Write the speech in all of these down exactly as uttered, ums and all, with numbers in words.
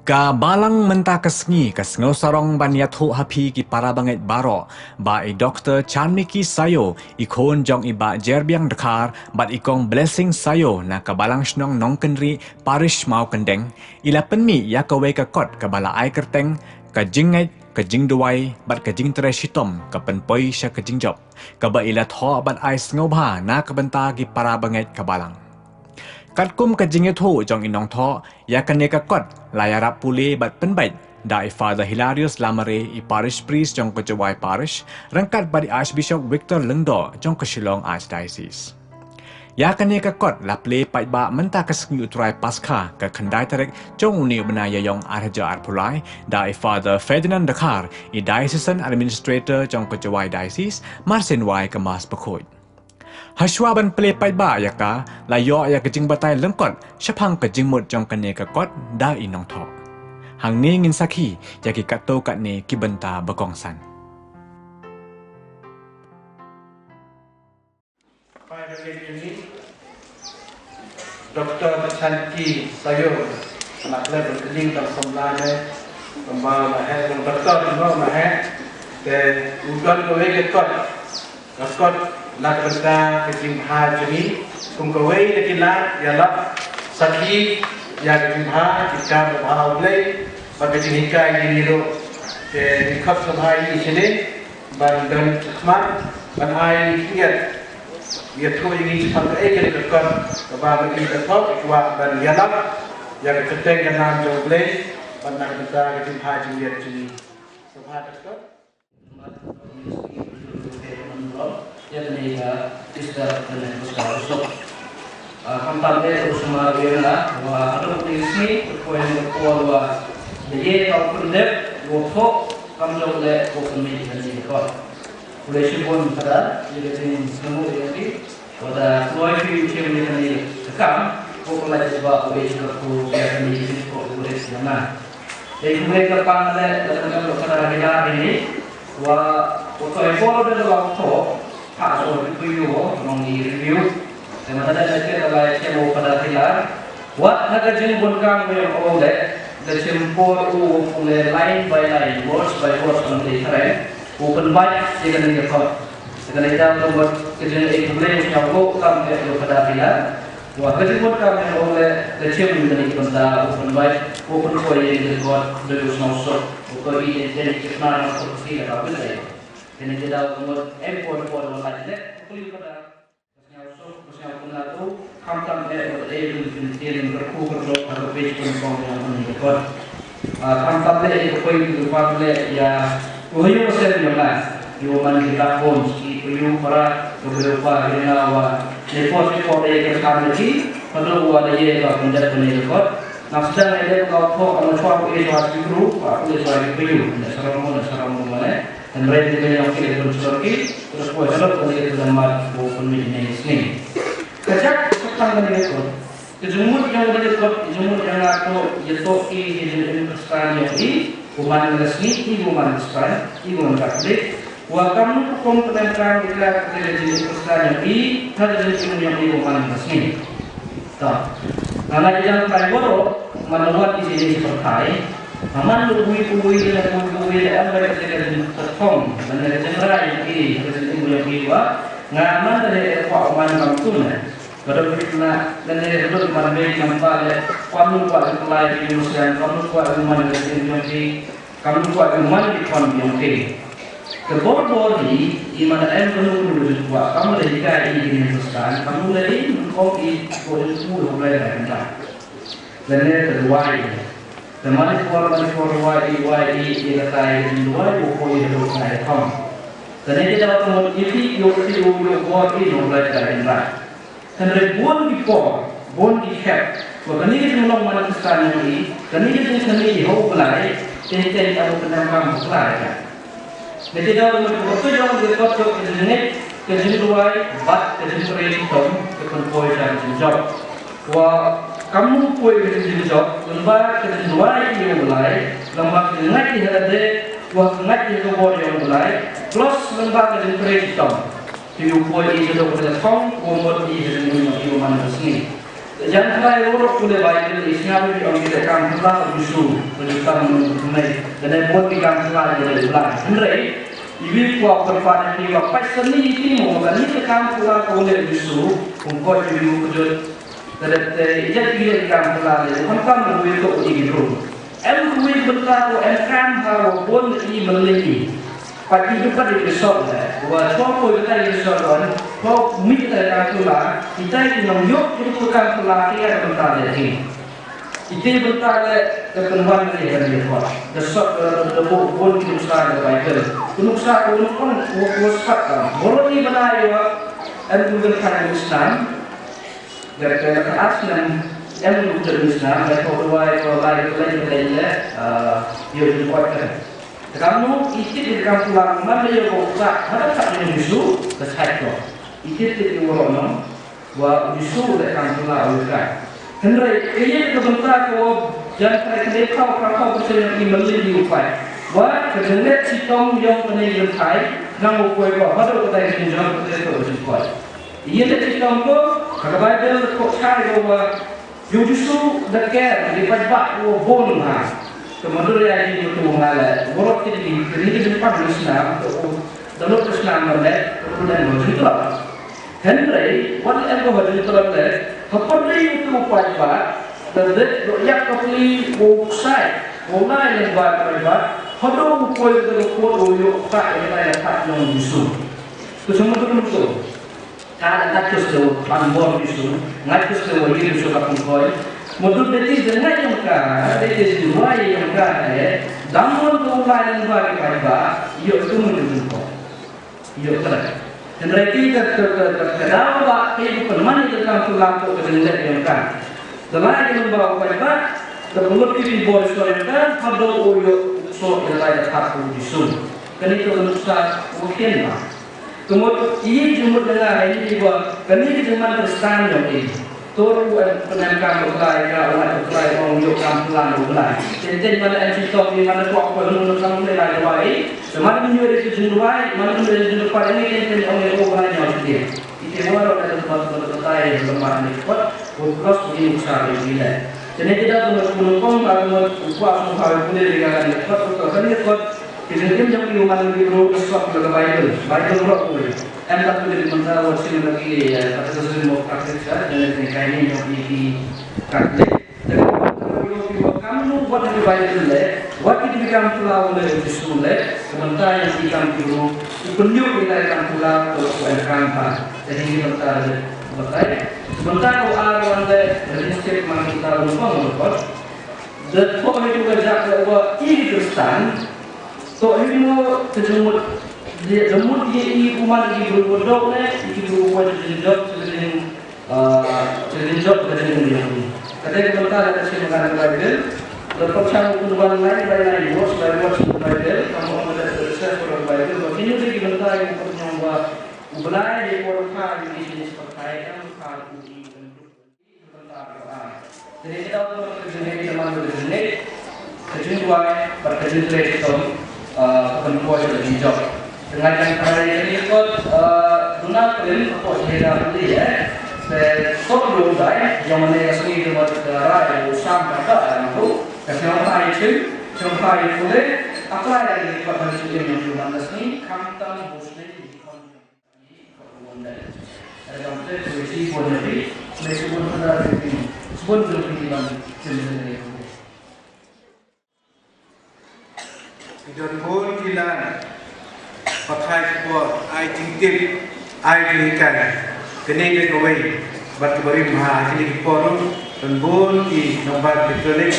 Ka Balang mynta ka sngi ka sngew sarong ban ïathuh ha phi ki para bangeit baroh ba i Doktor Chanmiki Sayo, i khun jong i Bah Jerbiang Dkhar bad i Kong Blessing Sayo na ka Balang Shnong Nongkynrih, Parish Mawkyndeng, i la pynmih ïa kawei ka kot kaba la ai kyrteng Ka Jingngeit, Ka Jingduwai bad Ka Jingtrei Shitom ka Pynpoi sha Ka Jingjop, kaba i la thoh bad ai sngewbha na ka bynta ki para bangeit ka Balang. Katkum ka jingïathuh jong i nongthoh, ïa kane ka kot la ïarap pule bad pynbeit da i Father Hilarius Lamare, i Parish Priest jong ka Jowai Parish, ryngkat bad i Archbishop Victor Lyngdoh jong ka Shillong Archdiocese. Ïa kane ka kot la plie paidbah mynta ka sngi U Trai Paskha, ka khyndai tarik jong une u bnai Ïaïong arhajar arphew lai, da i Father Ferdinand Dkhar, i Diocesan Administrator jong ka Jowai Diocese, mar sien wai ka Mass Bakhuid. Hashwa ban plie paidbah ïa ka, la ïoh ïa ka jingbatai lyngkot shaphang ka jingmut jong kane ka kot da i nongthoh. Hangne ngin sakhi ïa ki katto katne ki bynta ba kongsan. Doktor Chanmiki Sayo, na klet ban kylli tang samla ne, tang ba ma he, tang doktor no ma he, te u don kawei ka kot, ka kot na ka bynta ka jingbha jong ngi, kum kawei na ki lad ïalap sakhi ïa ka jingbha, ki kam ba bha U Blei, bad ka jinghikai jong ngi ruh. Te ngi khot sngewbha ïa ngi shane, ban don khmat, ban ai khyndiat ïathuh ïa ngi shaphang kaei kane ka kot kaba ma ngi ka thoh, kwah ban ïalap ïa ka kyrteng ka nam jong U Blei bad na ka bynta ka jingbha jingïeit jong ngi. Sngewbha Doktor. Ïa kane ka Easter kane ka Easter. Ah, khamtam eh u sumar ïa nga, wa haduh kine ki sngi, ka poi ka por wa da ïa ka u pyndep, u thoh, kam jong leh u pynmih ïa kane ka kot. Khublei shibun Father ïa ka jingsngewnguh ïa phi, wa da kloi phi u shim ïa kane ka kam, ko pynlait ba u ïa ka ko ïa kane ka jingkyrkhu u ïa ka na. Dei khublei ka pang leh, da ka jong ka Father Hila ïa ni, wa u thoh ïa ko da ka thoh, ha so review, nong i review. Te ma da da ke da lai ke mo Father Hila. Wat na ka jingbun kam ïa u leh, da shim por u u leh line by line, words by words on the thread. U pynbait ïa kane ka kot. Te kane ka kot ka jing e khublei ïa u kam ïa u Father Hila. Wa ka jingbun kam ïa u leh, da shim ïa kane ka bynta u pynbait, u pynkhuid ïa ka kot, da u sngewsuk. U ko i ïa kane ka kna na u si ka ta u leh. Kane ka dei ka mut em por por wa la leh, u kuli u Father. Sngewsuk, sngewkynmaw, khamtam eh, eh, eh, eh, eh, eh, kyrkhu, kyrdoh, ha ka page pynpong jong kane ka kot. Ah, khamtam eh, eh, ka poi, ka poi, eh, ïa, u hayu ka sem jong nga, ïa u man ki backbone, ki u ïa u para, ka briew pa, ïa nga wa, ne por, ne por, eh, ka khan ki, haduh wa da ïa ka pyndep kane ka kot. Nang sdang eh, eh, ka pok, ka ma chwa, eh, chwa ki bru, pa, eh, chwa ki bru, ne sarong mo, ne sarong mo, ne. Hynrei ki jingïong ki dei ban sdang ki, terus poi hadap ka dei ka mat ko pynmih ne sni. Ka jak ka tang ka dei ko. Ka jingmut jong ka dei ko, ka jingmut jong nga ko, ïa to ki ki jingim Khristan jong i, ko man ka sni, i ko man Khristan, i ko man Katholik. Wa kam nu ko kom pynlong ka dei ka dei ka jingim Khristan jong i, ha ka jingim jong i ko man ka sni. Ta. Nga la ïa kai baroh, man la wat ïa ki jingpyrthei. Nga man la bui bui, la bui bui, la em ba ka jingkyrkhu, la ka jingrai ïa ki, ka jingkyrkhu ïa ki wa. Nga man la ïa kwah man kam tu ne. Ka dok na, la ne dok man mei nampa le, kwah nu kwah ïa klai ïa ki musian, kwah nu kwah ïa man ka jingkyrkhu ïa ki. Kam nu kwah ïa u man ki khon biang te. Te bor bor hi, i man em kano kano jingkwah, kam da hikai i ki Hindustan, kam nu da i, mun kong i, ko i ku da Blai da kanta. Da ne da duwai. Da mani kwah, mani kwah duwai i, duwai i, i da kai i duwai, ko ko i da duwai da kong. Da ne da da ko i ki, yo ki, yo, yo, bor i, no Blai da kanta. Hynrei bun ki por, bun ki khep, ba kane ka jinglong man Khristan jong i, kane ka jingkyrkhu i ha u Blai, te te ka u kynam kam u Blai ka. Ngi te da u mut ka jong ka kot ka jingngeit, ka jingduwai, bad ka jingtrei shitom, ka pynpoi ka jingjop. Wa kam u poi ka jingjop, lymba ka jingduwai i u Blai, lymba ka jingngeit i ha lade, wa ka ngeit i ka bor i u Blai, plus lymba ka jingtrei shitom. Ki u poi i ka dok ka thong, u mut i ka jingmut i u man ka sngi. Jan Trai ruh pule Baibl i sngap ïa ki ong ki leh kam phylla u Jisu, ka jutang mynta kumne. Kane bun ki kam phylla ïa u Blei. Hynrei iwi kwah pyrkhat ïa ki ba peit sani ïa ki mo ba kane ka kam phylla ka u leh u Jisu, kum koit ïa u kjut. Ka dei te ïa ki leh kam phylla leh khamtam ruh ïa u ïa ki ruh. Em kawei ka bynta ko em kam ha wa bun i mylli i. Pat ki duk pat i sot le wa chwa poi kita i sot don chwa mih kita i kam phylla. Kita i nong yok ki tu kam phylla ki ka bynta le ki. Ite bynta le ka pynwan le ka le ko. Da sot da da bu bun ki nuksa da Baibl. Ki nuksa ko nukon ko ko spat ka. Boro i bana i wa em tu kan kan Islam. Ga ka ka as nan em tu kan Islam da ko wa ko la ko le le le. Yo di ko ka. Te kamnu i tip i kam phylla man ïa ko ka ha ka tap ni Jisu ka sait ko. I tip tip i waro nong wa u Jisu u leh kam phylla u ka. Hynrei ïa ka bynta ko wa Jan Trai ka dei phaw phaw phaw persen i mylli di u pai. Wa ka jinglet chitom yong kane i lynthai nang u poi ko haduh ka dei ka jingjop ka dei ko ka jingkoi. Ïa ka chitom ko ha ka Baibl ko chai ko wa Ïa u Jisu da ker, da paidbah u bun ha. Ka madur ïa ki tu nga le, warok ki di, ki di di pan di snam, to u, da lut di snam le, to u dan lo di tu. Hynrei, wat em ko di tu le, ha pon di tu paidbah, da de, do yak ko pli u ksai, u nai le ba paidbah, ha do u koi da ko u yu ka ïa nai le pat nong Jisu. Tu semua tu tu. Ka da tus tu ban bor bisu, ngai tus tu wali bisu ka pungkoi. Mudu deti de ngai yong ka, deti de wai yong ka eh, dam mon tu wai yong ka ki pai ba, yo tu mudu pungkoi. Yo ka. Hynrei ki ka ka ka ka ka daw ba ki bu pynman ki kam tu lam tu ka ding le yong ka. Da lai ki ba pai ba, da mulut ki bor bisu yong ka, ha do o yo so ya lai da ka tu bisu. Kani tu nuksa u kien ba. Ka mut i jingmut na nga ha ïing i ba kane ka jingman Khristan jong i. Tur u em pyndonkam U Blai, ka u Blai, U Blai ong ïoh kam pynlang U Blai. Teng teng man em shi tong i man kwak kwak nun kam le lai duwai. Te man ym ïoh ri ka jingduwai, man ym ïoh ri ka jingduwai, ngi teng teng ong ïoh U Blai ñiaw shi teng. I te wa ro ka jingduwai, duwai, duwai, duwai, duwai, duwai, duwai, duwai, duwai, Te ne ki da tu mut pun kong ba tu mut u kwah sngewbha u pule ri ka kan ngi kot, u ka kan ngi kot. Ki jingim jong ki u man ki bru ka sot ka Baibl. Baibl ro u. Em da tu ki mynta wat sim da ki, eh, Catechism of Catholic Church, jong ki kai ni jong ki ki Catholic. Da ki wat da ki wat kam nu wat ki Baibl le, wat ki di kam pula u le u Jisu le, ki mynta jong ki kam ki bru. U pynïoh ki kam pula, u em kam pa. Jadi ki mynta le, mynta. Mynta u ar wan le, register man mynta u pang u kot. Da thoh hi tu ka jak ka wa i Khristan. Thoh hi mo ka jingmut, da mut hi i kuman i bru dok ne, i bru wa jing dok, jing, ah, jing dok ka jing dok. Ka dei ka bynta da ka shin kan ka dei. Da thoh chang ku wan lai lai lai watch lai watch lai lai. Ka mo ka da ka sa ko lai lai. Ka kinu dei ki bynta i ku nyong wa u Blai i por ka i ni ni sepakai am ka ku i. Jadi kita untuk menjadi teman menjadi ka jingduwai bad ka jingtrei shitom, ah, ka pynpoi ka jingjop. Te nga jan kane ka record, ah, duna print ka pos hera puli eh. Te sot dum dai, jong ne ka sngi ka mat ka rai u sam ka ka ram tu. Ka sngewbha i chim, sngewbha i pule, apply da ka record ban chim jong ka man ka sngi, khamtam bu sngi. Ki don bun ki lad pathai khubor, ai jingtip, ai jinghikai. Kane ka kawei bad kaba rim ha kine ki por ruh don bun ki nongbat ki klinik,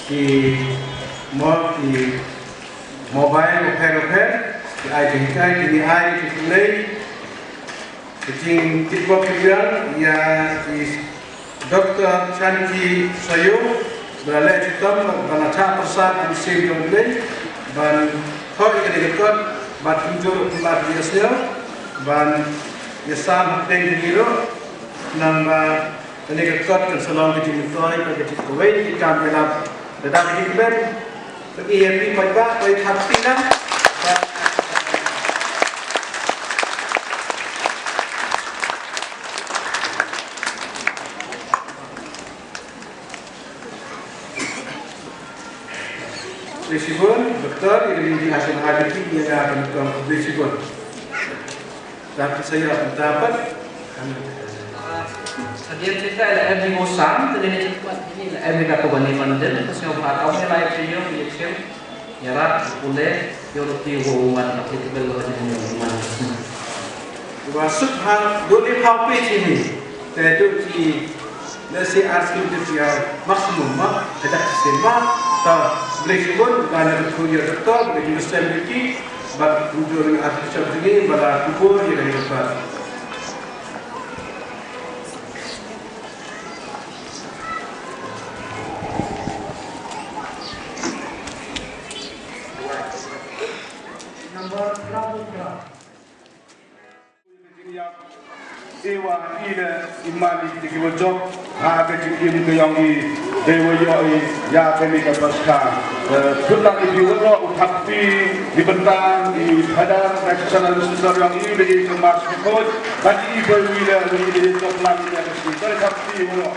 ki mo, ki mobile, bapher bapher, ki ai jinghikai, kine ai ki khlei. Ka jingtip bok ki biang ïa i Doktor Chanki Soyo, ba la leh shitom ban attack pyrshah ïa ka mynsiem jong U Blei, ban thoh ïa ka dei ka kot, ban kumjuh kumba ka dei ka sñiaw, ban ïasam hapdeng jong ngi ruh, namar ba kane ka kot kan sa long ka jingmyntoi, ka jingkawei ki kam ki lap. Lada ka jingkmen, ka ïa pi paidbah, ka ïa thap pi nam. Khublei shibun, Doktor, ïa kane ka jingïakhun ha ka jingïakhun khublei shibun. Dang sa ïa ka dapat. Hadien kita ila M D Bosam, tadi ni cepat ini ila M D Bosam ni mandel, kasi apa kau ni lai video, video. Ïarap pule ïoh ruti wa umat, ruti tebel wa jingim umat. Wa suk ha dole pha pe chini. Te tu chi le si ar skim te chi ar maximum ma, te dak chi ma. Ta blessing bun, ga na tu ya doktor, ga ni stem ki, ba tu ni ar skim ni, ba la kubur ya ni ba. Iwa ine imani tiki wajok ha ka jingim ka yong i, dei wa ïoh i ïa kane ka paska. Eh, kut lang i phi waroh u thap phi, i bynta i phadar ka channel sister yong i, dei i ka mas ka khot, bad i ba wi le wi dei i ka plan ïa ka sister thap phi waroh.